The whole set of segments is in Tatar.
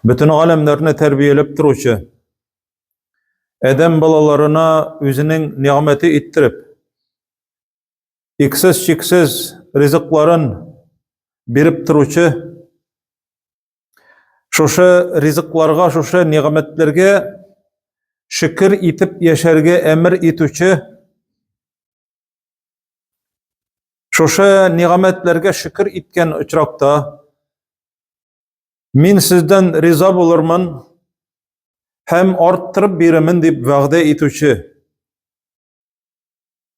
Бөтен галәмнәрне тәрбияләп торучы, адәм балаларына үзенең нигъмәте иттереп, иксез-чиксез ризыкларын биреп торучы, шушы ризыкларга, шушы нигъмәтләргә шөкер итеп яшәргә әмер итүче, шушы нигъмәтләргә шөкер иткән очракта мин сездән риза булырмын һәм арттырып бирермен дип вәгъдә итүче.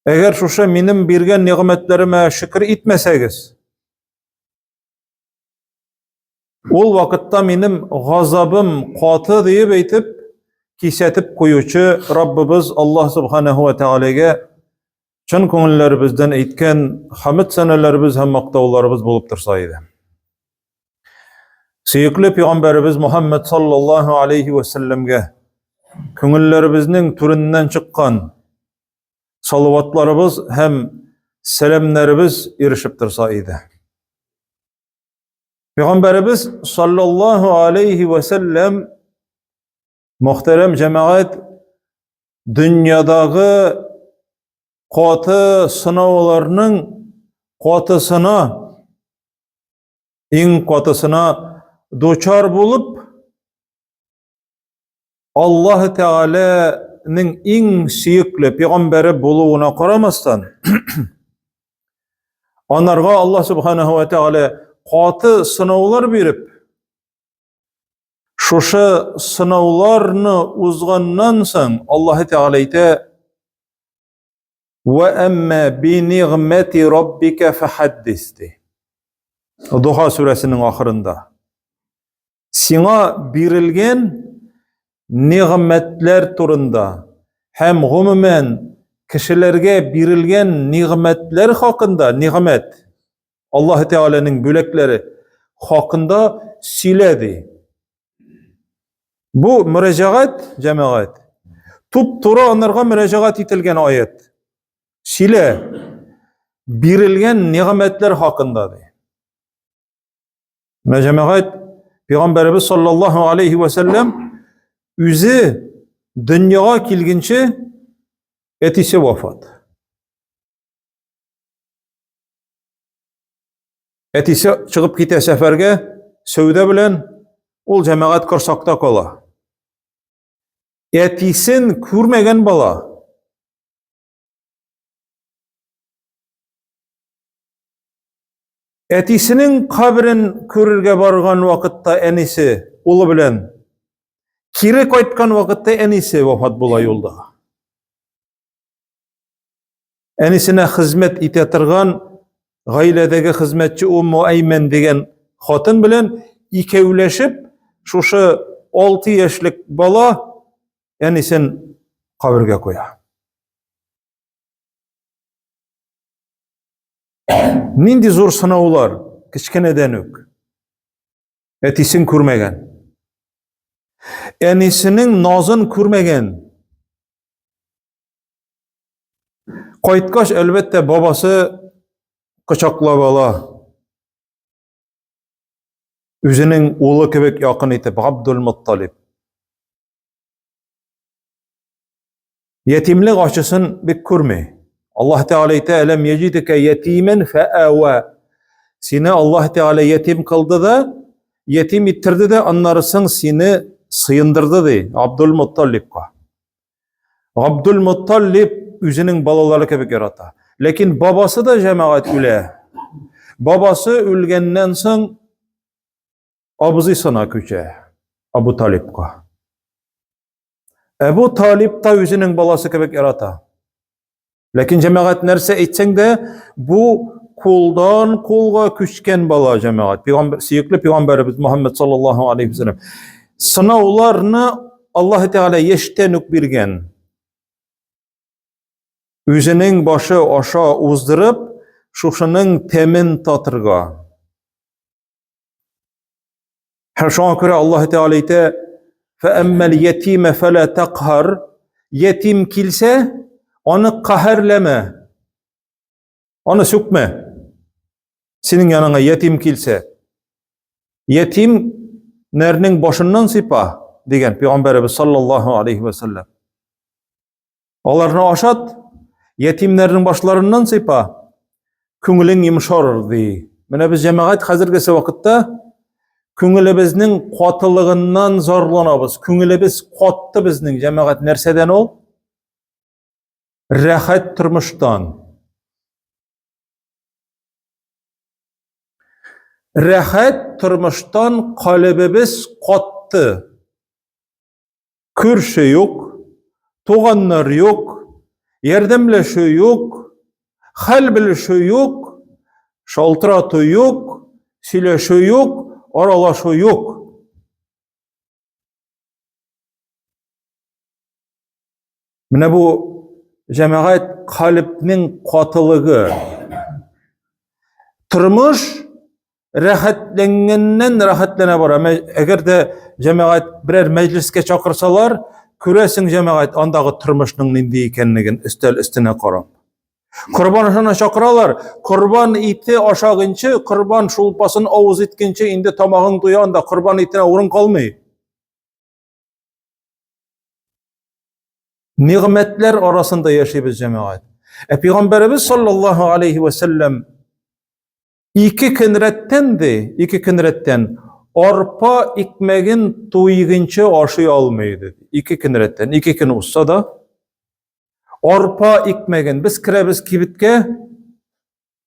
Әгәр шушы минем биргән нигъмәтләремә шөкер итмәсәгез, ул вакытта минем газабым каты диеп әйтеп, кисәтеп куючы Раббыбыз Аллаһ субханаһу ва тәгаләгә чын күңелләребездән әйткән хәмд сәнәләребез һәм мактауларыбыз булып торса иде. Сөекле пәйгамбәребез Мухаммад саллаллаһу алейхи ва сәлләмгә күңелләребезнең түреннән чыккан салаватларыбыз һәм сәламнәребез ирешеп торса иде. Пәйгамбәребез саллаллаһу алейхи ва сәлләм мөхтәрәм җәмәгать дөньядагы каты сынауларның катысына иң катысына дучар булып Аллаһ Тәгаләнең иң сөекле пәйгамбәре булуына карамастан, анарга Аллаһ Субханаһу ва Тәгалә каты сынаулар биреп, шушы сынауларны узганнан соң Аллаһ Тәгалә әйтә: "Ва әмма би нигъмәти раббика фахаддис" ди. Духа сүрәсенең ахырында. Сиңа бирелгән нигъмәтләр турында һәм гомумән кешеләргә бирелгән нигъмәтләр хакында, нигъмәт, Аллаһ Тәгаләнең бүләкләре хакында сөйлә ди. Бу мөрәҗәгать, җәмәгать, туп-туры анарга мөрәҗәгать ителгән аят. Сөйлә бирелгән нигъмәтләр хакында ди. Менә җәмәгать, Пәйгамбәребез саллаллаһу алейхи ва сәлләм үзе дөньяга килгенче әтисе вафат. Әтисе чыгып китә сәфәргә, сәүдә белән, ул җәмәгать корсакта кала. Әтисен күрмәгән бала. Әтисенең каберен күрергә барган вакытта әнисе улы белән кире кайткан вакытта әнисе вафат була юлда. Әнисенә хезмәт итә торган гаиләдәге хезмәтче Умму Әймән дигән хатын белән икәүләшеп шушы 6 яшьлек бала әнисен кабергә куя. Нинди зур сынаулар кечкенәдән үк. Әтисен күрмәгән. Әнисенең назын күрмәгән. Кайткач, әлбәттә, бабасы кочаклап ала. Үзенең улы кебек якын итеп, Габдул Мутталиб. Ятимлек ачысын бик күрми. Аллаһ Тәгалә әйтә, "Әләм яҗидка ятимен фәава". Сине Аллаһ Тәгалә ятим кылды да, ятим иттерде дә, аннары соң сине сыендырды ди Абдул Мутталибка. Абдул Мутталиб үзенең балалары кебек ярата. Ләкин бабасы да җәмәгать үлә. Бабасы үлгәннән соң абзыйсына күчә Абу Талибка. Әбу Талиб та үзенең баласы кебек ярата. Ләкин җәмәгать нәрсә әйтсәң дә, бу кулдан кулга күчкән бала җәмәгать. Пәйгамбәр, сөекле пәйгамбәребез Мухаммад саллаллаһу алейхи вәсәлләм. Сынауларны Аллаһ Тәгалә яшьтән үк биргән. Үзенең башы аша уздырып, шушының тәмен татырга. Һәм шуңа күрә Аллаһ Тәгалә әйтә: "Фәәммәл ятима фәлә тақһар". Ятим килсә, аны каһәрләмә. Аны сүкмә. Синең яныңа ятим килсә. Ятим Ятимнәрнең башыннан сыйпа, дигән пәйгамбәребез саллаллаһу алейхи ва саллям. Аларны ашат, ятимнәрнең башларыннан сыйпа, күңелең йомшарыр, ди. Менә без җәмәгать хәзергесе вакытта күңелебезнең катылыгыннан зарланабыз. Күңелебез катты безнең, җәмәгать, нәрсәдән ул? Рәхәт тормыштан. Рәхәт тормыштан калебебез катты. Күрше юк, туганнар юк, ярдәмләшү юк, хәл белешү юк, шалтырату юк, сөйләшү юк, аралашу юк. Менә бу җәмәгать калебнең катылыгы. Тормыш рәхәтләнгәннән рәхәтләнә бара. Әгәр дә җәмәгать берәр мәҗлескә чакырсалар, күрәсең җәмәгать андагы тормышның нинди икәнлеген өстәл өстенә карап. Корбан ашына чакыралар, корбан ите ашагынчы, корбан шулпасын авыз иткенче инде тамагың туя, анда корбан итенә урын калмый. Нигъмәтләр арасында яшибез җәмәгать. Ә пәйгамбәребез саллаллаһу алейхи ва сәлләм ике көн рәттән ди, ике көн рәттән арпа икмәген туйгынчы ашый алмый иде. Ике көн рәттән, ике көн узса да арпа икмәген без керәбез кибеткә,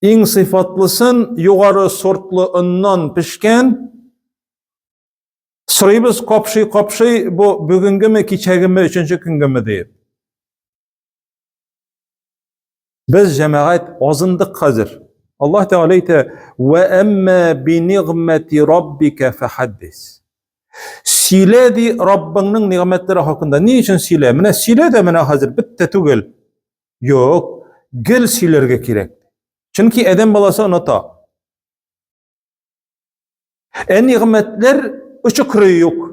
иң сыйфатлысын югары сортлы оннан пешкән сорыйбыз капшый-капшый, бу бүгенгеме, кичәгеме, өченче көнгеме диеп. Без җәмәгать азындык хәзер. Аллаһ Тәгалә әйтә: "Ва әмма би нигъмәти раббика фахаддис." Сөйлә ди Раббыңның нигъмәтләре хакында. Ни өчен сөйлә? Менә сөйлә дә менә хәзер бетте түгел. Юк, гел сөйләргә кирәк. Чөнки адәм баласы оныта. Ә нигъмәтләр очы-кырые юк.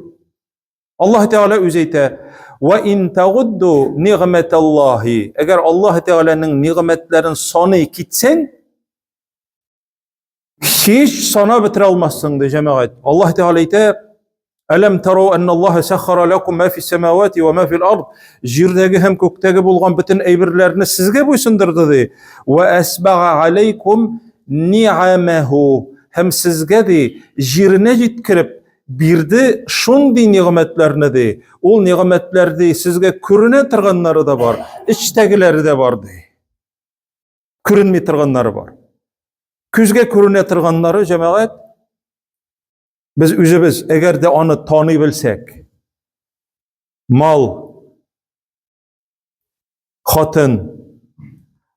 Аллаһ Тәгалә үзе әйтә: "Ва ин тагудду нигъмәталлаһи". Әгәр Аллаһ Тәгаләнең нигъмәтләрен саный китсәң, һич санап бетерә алмассың, ди җәмәгать. Аллаһ Тәгалә әйтә: Әләм тарау анналлаһа саххара лакум ма фис самавати ва ма фил ард. Җирдәге һәм күктәге булган бөтен әйберләрне сезгә буйсындырды ди. Ва асбага алейкум ни'амаху. Һәм сезгә ди җиренә җиткереп бирде шундый нигъмәтләрне ди. Ул нигъмәтләр ди сезгә күренә торганнары да бар, эчтәгеләре дә бар ди. Күренми торганнары бар. Күзгә күренә торганнары җәмәгать без үзебез әгәр дә аны таный белсәк, мал, хатын,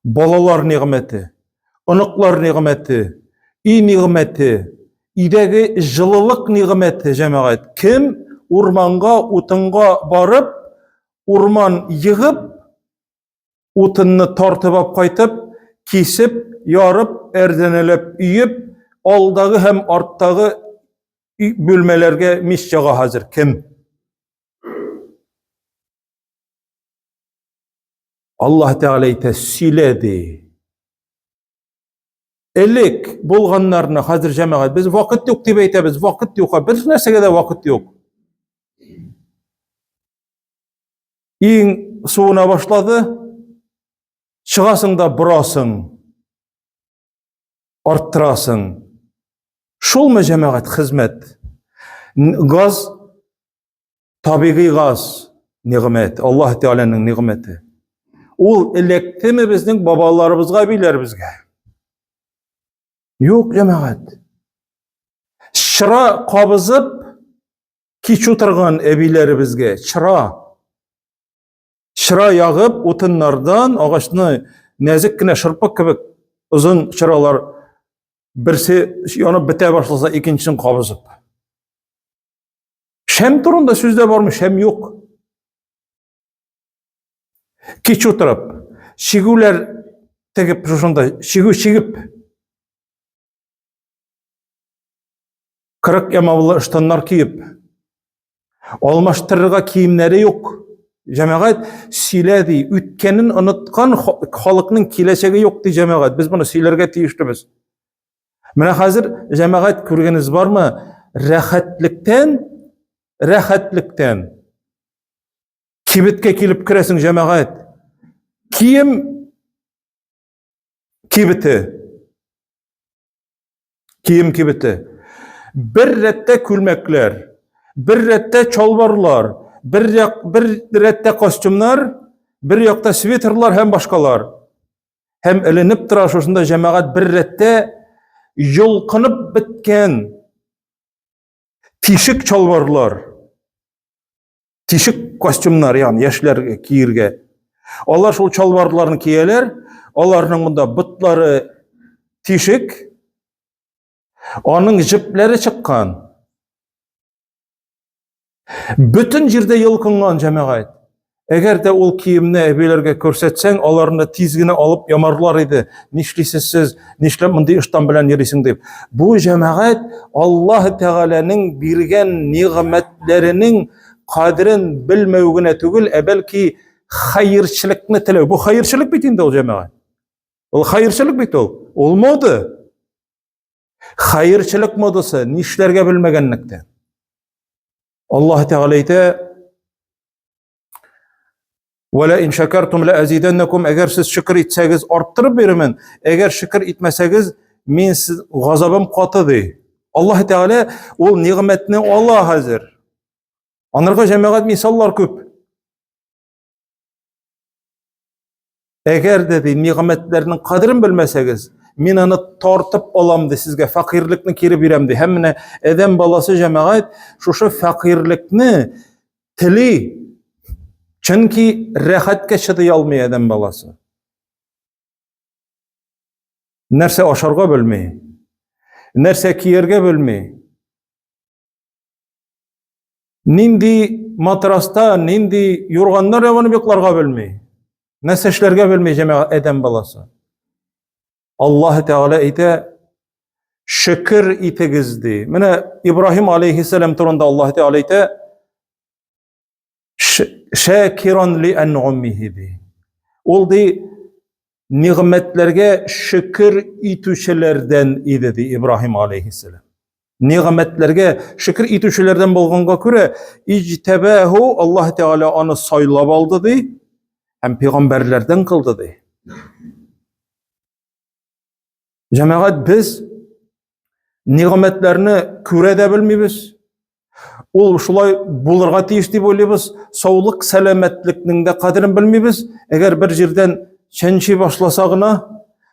балалар нигъмәте, оныклар нигъмәте, өй нигъмәте, өйдәге җылылык нигъмәте, җәмәгать. Кем урманга, утынга барып, урман егып, утынны тартып алып кайтып, кисеп, ярып, әрдәнәләп өеп, алдагы һәм арттагы бүлмәләргә мич яга хәзер. Кем? Аллаһ Тәгалә әйтә, сөйлә ди. Элек булганнарны хәзер җәмәгать без вакыт юк дип әйтәбез, вакыт юк, бер нәрсәгә дә вакыт юк. Иң суына башлады, чыгасың да борасың, арттырасың. Шулмы җәмәгать хезмәт? Газ Табигый газ нигъмәт, Аллаһ Тәгаләнең нигъмәте. Ул эләктеме безнең бабаларыбызга, әбиләребезгә? Юк, җәмәгать. Чыра кабызып кич утырган әбиләребезгә чыра. Чыра ягып утыннардан агачны нәзек кенә шырпы кебек озын чыралар берсе янып бетә башласа, икенчесен кабызып. Шәм турында сүз дә бармы? Шәм юк. Кич утырып, чигүләр тегеп шушында, чигү чигеп. 40 ямаулы ыштаннар киеп, алмаштырырга киемнәре юк. Җәмәгать сөйлә ди, үткәнен оныткан халыкның киләчәге юк ди җәмәгать. Без моны сөйләргә тиешлебез. Менә хәзер җәмәгать күргәнегез бармы? рәхәтлектән, рәхәтлектән кибеткә килеп керәсең, җәмәгать. Кием кибете. Кием кибете. Бер рәттә күлмәкләр, бер рәттә чалбарлар, бер, як, бер рәттә костюмнар, бер якта свитерлар һәм башкалар. Һәм эленеп тора шушында җәмәгать бер рәттә йолкынып беткән тишек чалбарлар, тишек костюмнар, ягъни яшьләр киергә. Алар шул чалбарларны кияләр, аларның монда ботлары тишек, аның җепләре чыккан. Бөтен җирдә йолкынган җәмәгать. Әгәр дә ул киемне әбиләргә күрсәтсәң, аларны тиз генә алып ямарлар иде. Нишлисез сез? Нишләп мондый ыштан белән йөрисең дип. Бу җәмәгать Аллаһ Тәгаләнең биргән нигъмәтләренең кадерен белмәү генә түгел, ә бәлки хәерчелекне теләү. Бу хәерчелек бит инде ул җәмәгать. Ул хәерчелек бит ул. Ул мода. Хәерчелек модасы нишләргә белмәгәнлектән. Аллаһ Тәгалә әйтә: "Вәлә ин шакартум ла азиданнакум" Әгәр сез шөкер итсәгез, арттырып бирермен. Әгәр шөкер итмәсәгез, мин сез газабым каты ди. Аллаһ Тәгалә ул нигъмәтне ала хәзер. Анарга җәмәгать мисаллар күп. Әгәр дә ди нигъмәтләрнең кадерен белмәсәгез, мин аны тартып алам ди сезгә, фәкыйрьлекне кире бирәм ди. Һәм менә адәм баласы җәмәгать шушы фәкыйрьлекне тели. Чөнки рәхәткә чыдый алмый адәм баласы. Нәрсә ашарга белми, нәрсә кияргә белми. Нинди матраста, нинди юрганнар ябынып йокларга белми. Нәрсә эшләргә белми җәмәгать адәм баласы. Аллаһ Тәгалә әйтә, шөкер итегез ди. Менә Ибраһим алейхиссалам турында Аллаһ Тәгалә әйтә, шәкиран ли ән'умихи ди. Ул ди нигъмәтләргә шөкер итүчеләрдән иде ди Ибраһим алейхиссалам. Нигъмәтләргә шөкер итүчеләрдән булганга күрә, иҗтәбәһу Аллаһ Тәгалә аны сайлап алды ди һәм пәйгамбәрләрдән кылды ди. Җәмәгать без нигъмәтләрне күрә дә белмибез. Ул шулай булырга тиеш дип уйлыйбыз. Саулык, сәламәтлекнең дә кадерен белмибез. Әгәр бер җирдән чәнчи башласа гына,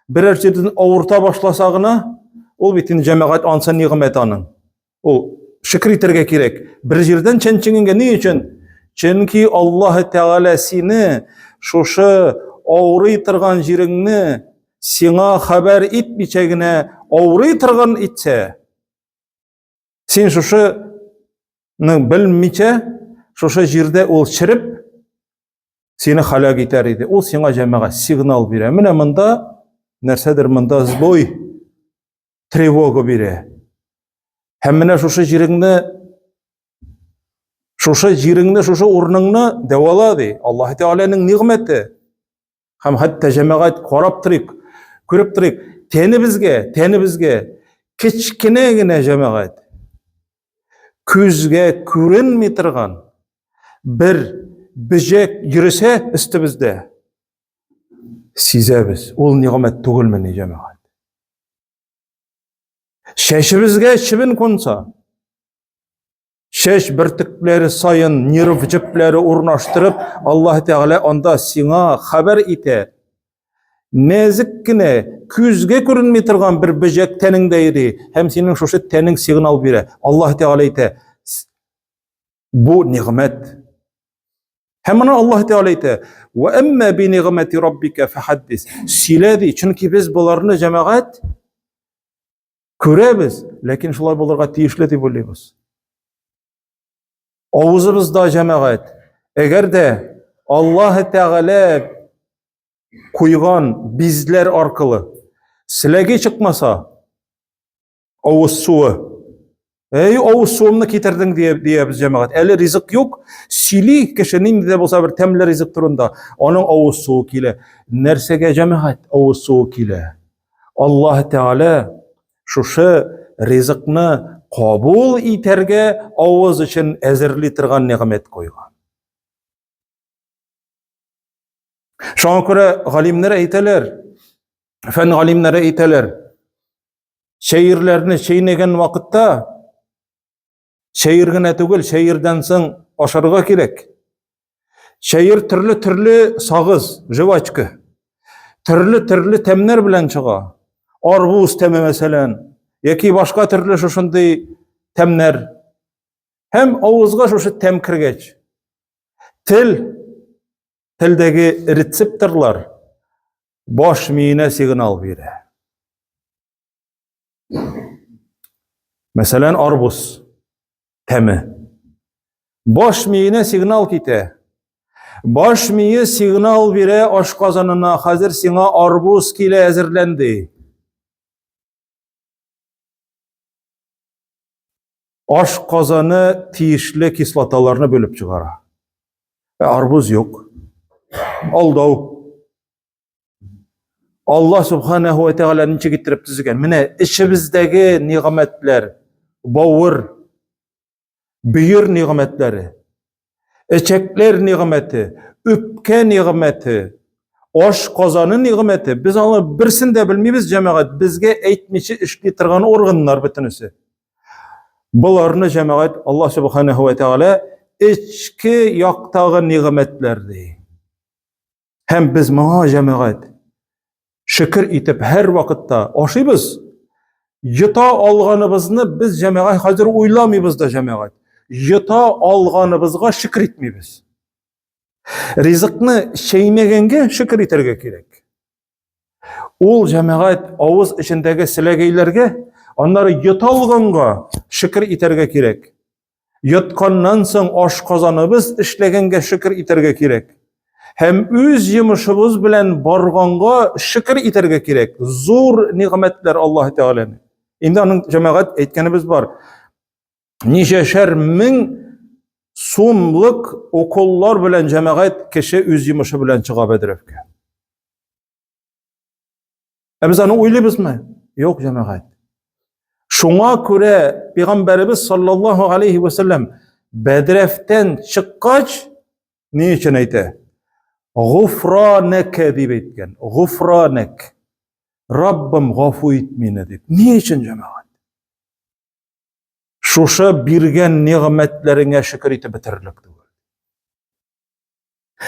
берәр җирдән авырта башласа гына, ул бит инде җәмәгать ансы нигъмәт аның. Ул шөкер итәргә кирәк. Бер җирдән чәнчегәнгә ни өчен? Чөнки Аллаһ Тәгалә сине шушы авырый торган җиреңне сиңа хәбәр итмичә генә авырый торган итсә, Син шушы белмичә, шушы җирдә ул череп, сине халак итәр иде. Ул сиңа җәмәгать сигнал бирә. Менә монда нәрсәдер монда сбой, тревога бирә. Һәм менә шушы җиреңне шушы җиреңне, шушы урыныңны дәвала ди. Аллаһ Тәгаләнең нигъмәте. Һәм хәтта җәмәгать карап торыйк, күреп торыйк, тәнебезгә, тәнебезгә кечкенә генә җәмәгать күзгә күренми торган бер бөҗәк йөресә өстебездә сизәбез. Ул нигъмәт түгелмени, җәмәгать? Чәчебезгә чебен кунса, Чәч бөртекләре саен нерв җепләре урнаштырып, Аллаһ Тәгалә анда сиңа хәбәр итә. Нәзек кенә, күзгә күренми торган бер бөҗәк тәнеңдә йөри һәм синең шушы тәнең сигнал бирә. Аллаһ Тәгалә әйтә, бу нигъмәт. Һәм моны Аллаһ Тәгалә әйтә, "Ва әмма би нигъмәти раббика фахаддис." Сөйлә ди, чөнки без боларны җәмәгать Күрәбез, ләкин шулай булырга тиешле дип уйлыйбыз. Авызыбызда җәмәгать, әгәр дә Аллаһ Тәгалә куйган бизләр аркылы селәге чыкмаса, авыз суы, Әй, авыз суымны китердең диябез җәмәгать. Әле ризык юк, сөйли кеше нинди дә булса бер тәмле ризык турында, аның авыз суы килә. Нәрсәгә җәмәгать авыз суы килә? Аллаһ Тәгалә шушы ризыкны кабул итәргә авыз өчен әзерли торган нигъмәт куйган. Шуңа күрә галимнәр әйтәләр, фән галимнәре әйтәләр, чәерләрне чәйнәгән вакытта чәер генә түгел, чәердән соң ашарга кирәк. Чәер төрле-төрле сагыз, жвачка. Төрле-төрле тәмнәр белән чыга. Арбуз тәме мәсәлән, яки башка төрле шушындый тәмнәр. Һәм авызга шушы тәм кергәч, тел телдәге рецепторлар баш миенә сигнал бирә. Мәсәлән, арбуз тәме. Баш миенә сигнал китә. Баш мие сигнал бирә ашказанына, хәзер сиңа арбуз килә әзерләнде. Аш казаны тиешле кислоталарны бүлеп чыгара. Ә арбуз юк. Алдау. Алла субханаху ва тәгалә ничек иттереп төзегән? Менә эчебездәге нигъмәтләр, бавыр, бөер нигъмәтләре, эчәкләр нигъмәте, үпкә нигъмәте, аш казаны нигъмәте. Без аны берсен дә белмибез, җәмәгать. Безгә әйтмичә эшли торган органнар бөтенесе. Боларны җәмәгать Алла субханаху ва тәгалә эчке яктагы нигъмәтләр ди. Һәм без моңа җәмәгать шөкер итеп һәр вакытта ашыйбыз. Йота алганыбызны без җәмәгать хәзер уйламыйбыз да җәмәгать. Йота алганыбызга шөкер итмибез. Ризыкны чәйнәгәнгә шөкер итәргә кирәк. Ул җәмәгать авыз эчендәге селәгәйләргә, аннары йота алганга шөкер итәргә кирәк. Йотканнан соң ашказаныбыз эшләгәнгә шөкер итәргә кирәк. Һәм үз йомышыбыз белән барганга шөкер итәргә кирәк. Зур нигъмәтләр Аллаһ Тәгаләнең. Инде аның җәмәгать әйткәнебез бар. Ничәшәр мең сумлык уколлар белән җәмәгать кеше үз йомышы белән чыга бәдрәфкә. Ә без аны уйлыйбызмы? Юк, җәмәгать. Шуңа күрә пәйгамбәребез саллаллаһу алейхи ва саллям бәдрәфтән чыккач ни өчен әйтә? Гуфранәкә дип әйткән. Гуфранәк. Раббым гафу ит мине дип. Ни өчен җәмәгать? Шушы биргән нигъмәтләреңә шөкер итеп бетерерлек түгел.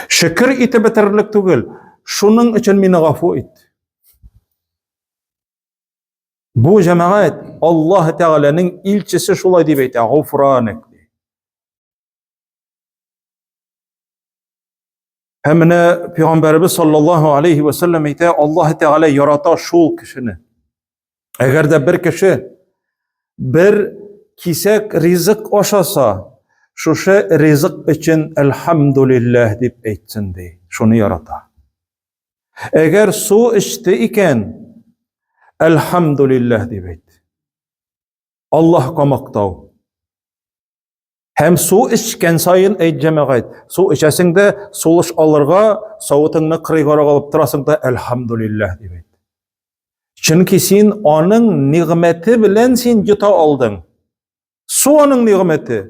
Шөкер итеп бетерерлек түгел. Шуның өчен мине гафу ит. Бу җәмәгать Аллаһ Тәгаләнең илчесе шулай дип әйтә, гуфранек. Һәм менә Пәйгамбәребез саллаллаһу алейхи ва саллям әйтә, Аллаһ Тәгалә ярата шул кешене. Әгәр дә бер кеше бер кисәк ризык ашаса, шушы ризык өчен әлхәмдулилләһ дип әйтсен ди. Шуны ярата. Әгәр су эчте икән, әлхәмдулилләһ дип әйт. Аллаһка мактау. Һәм су эчкән саен әйт җәмәгать, су эчәсең дә, сулыш алырга савытыңны кырыйгарак алып торасың да, әлхәмдулилләһ дип әйт. Чөнки син аның нигъмәте белән син йота алдың. Су аның нигъмәте.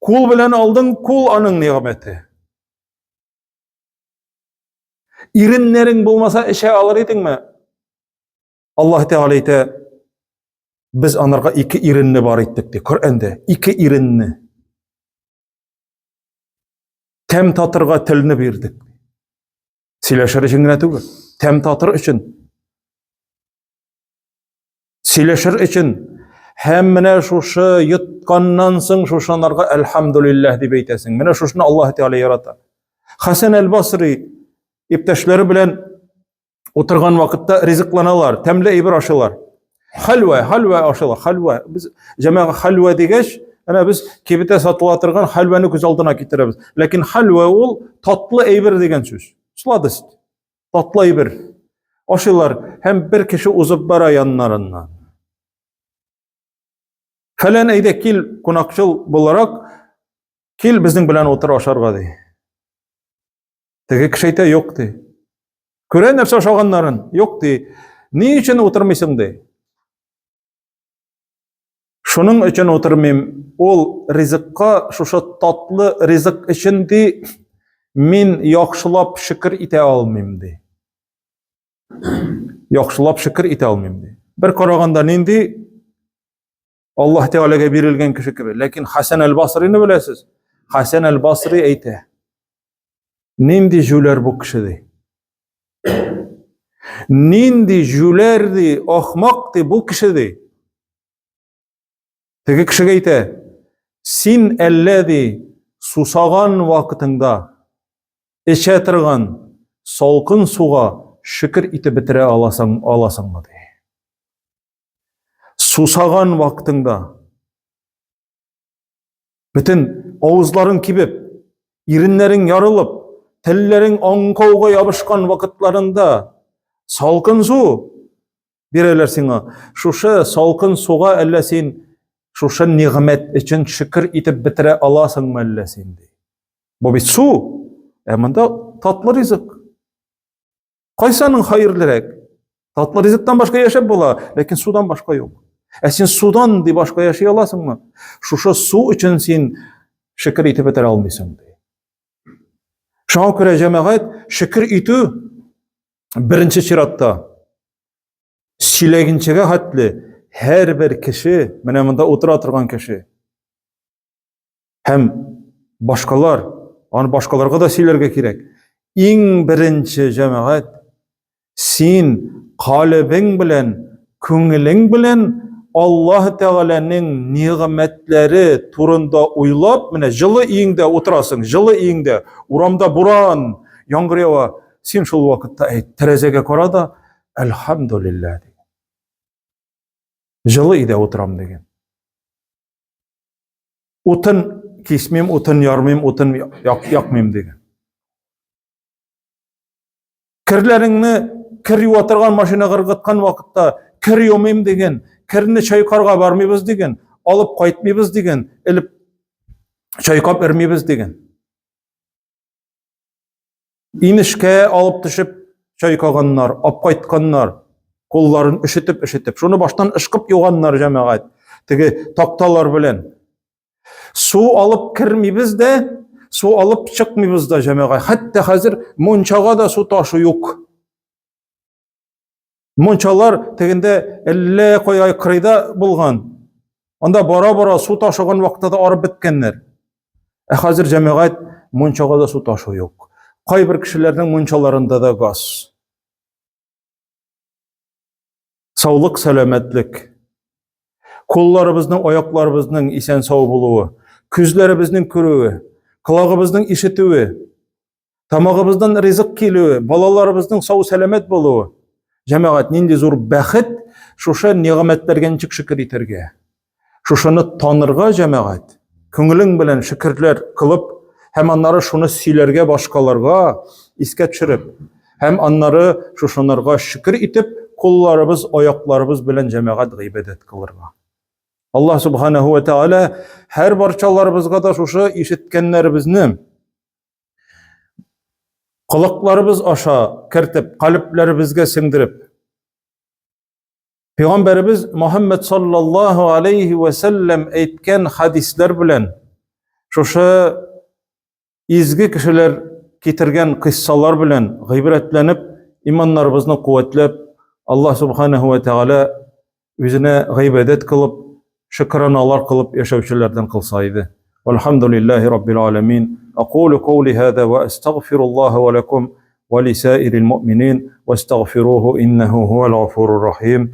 Кул белән алдың, кул аның нигъмәте. Иреннәрең булмаса эчә алыр идеңме? Аллаһ Тәгалә әйтә, без анарга ике иренне бар иттек ди Коръәндә. Ике иренне. Тәм татырга телне бирдек. Сөйләшер өчен генә түгел, тәм татыр өчен. Сөйләшер өчен. Һәм менә шушы йотканнан соң шушы анарга әлхәмдулилләһ дип әйтәсең. Менә шушыны Аллаһ Тәгалә ярата. Хәсән әл-Басри иптәшләре белән утырган вакытта ризыкланалар, тәмле әйбер ашыйлар. Хәлвә, хәлвә ашыйлар, хәлвә. Без җәмәгать хәлвә дигәч, әнә без кибеттә сатыла торган хәлвәне күз алдына китерәбез. Ләкин хәлвә ул татлы әйбер дигән сүз. Сладость. Татлы әйбер. Ашыйлар һәм бер кеше узып бара яннарыннан. Фәлән әйдә кил кунакчыл буларак, кил безнең белән утыр ашарга ди. Теге кеше әйтә, юк ди. Күрә нәрсә ашаганнарын, юк ди. Ни өчен утырмыйсың ди. Шуның өчен утырмыйм. Ул ризыкка, шушы татлы ризык өчен ди, мин яхшылап шөкер итә алмыйм ди. Яхшылап шөкер итә алмыйм ди. Бер караганда нинди Аллаһ Тәгаләгә бирелгән кеше кебек. Ләкин Хасан әл-Басрины беләсез. Хасан әл-Басри әйтә. Нинди җүләр бу кеше ди. Нинди җүләр ди, ахмак ди бу кеше ди. Теге кешегә әйтә, син әллә ди, сусаган вакытыңда эчә торган салкын суга шөкер итеп бетерә аласың, аласыңмы ди. Сусаган вакытыңда бөтен авызларың кибеп, иреннәрең ярылып, телләрең аңкауга ябышкан вакытларында салкын су бирәләр сиңа. Шушы салкын суга әллә син шушы нигъмәт өчен шөкер итеп бетерә аласыңмы әллә син ди. Бу бит су, ә монда татлы ризык. Кайсы аның хәерлерәк? Татлы ризыктан башка яшәп була, ләкин судан башка юк. Ә син судан ди башка яши аласыңмы? Шушы су өчен син шөкер итеп бетерә алмыйсың ди. Шуңа күрә җәмәгать шөкер итү беренче чиратта сөйләгенчегә хәтле һәрбер кеше, менә монда утыра торган кеше һәм башкалар, аны башкаларга да сөйләргә кирәк. Иң беренче җәмәгать син калебең белән, күңелең белән Аллаһ Тәгаләнең нигъмәтләре турында уйлап, менә җылы өеңдә утырасың, җылы өеңдә, урамда буран, яңгыр ява, син шул вакытта әйт, тәрәзәгә кара да, әлхәмдулилләһ ди. Җылы өйдә утырам дигән. Утын кисмим, утын ярмыйм, утын якмыйм дигән. Керләреңне кер юа торган машинага ыргыткан вакытта кер юмыйм дигән, керне чайкарга бармыйбыз дигән, алып кайтмыйбыз дигән, элеп чайкап өрмибез дигән. Инешкә алып төшеп чайкаганнар, алып кайтканнар, кулларын өшетеп-өшетеп. Шуны баштан ышкып юганнар җәмәгать, теге такталар белән. Су алып кермибез дә, су алып чыкмыйбыз да җәмәгать. Хәтта хәзер мунчага да су ташу юк. Мунчалар тегендә әллә кая кырыйда булган. Анда бара-бара су ташыган вакытта да арып беткәннәр. Ә хәзер җәмәгать мунчага да су ташу юк. Кайбер кешеләрнең мунчаларында да газ. Саулык, сәламәтлек. Кулларыбызның, аякларыбызның исән сау булуы, күзләребезнең күрүе, колагыбызның ишетүе, тамагыбыздан ризык килүе, балаларыбызның сау сәламәт булуы. Җәмәгать, нинди зур бәхет шушы нигъмәтләргә ничек шөкер итәргә? Шушыны танырга җәмәгать, күңелең белән шөкерләр кылып һәм аннары шуны сөйләргә башкаларга искә төшереп, һәм аннары шушынарга шөкер итеп, кулларыбыз, аякларыбыз белән җәмәгать гыйбадәт кылырга. Аллаһ субханаһу ва тааля һәр барчаларыбызга да шушы ишеткәннәребезне колакларыбыз аша кертеп, калебләребезгә сеңдереп, Пәйгамбәребез Мухаммад саллаллаһу алейхи ва сәлләм әйткән хадисләр белән шушы изге кешеләр китергән кыйссалар белән гыйбрәтләнеп, иманнарыбызны куәтләп, Аллаһ субханаһу ва тааля үзенә гыйбадәт кылып, шөкраналар кылып яшәүчеләрдән кылса иде. Вальхамдулиллахи раббил аламин. Акулу каули хада ва астагфируллаһа ва лакум ва лисаирил муъминин вастагфируһу иннаху хуал гафурур рахим.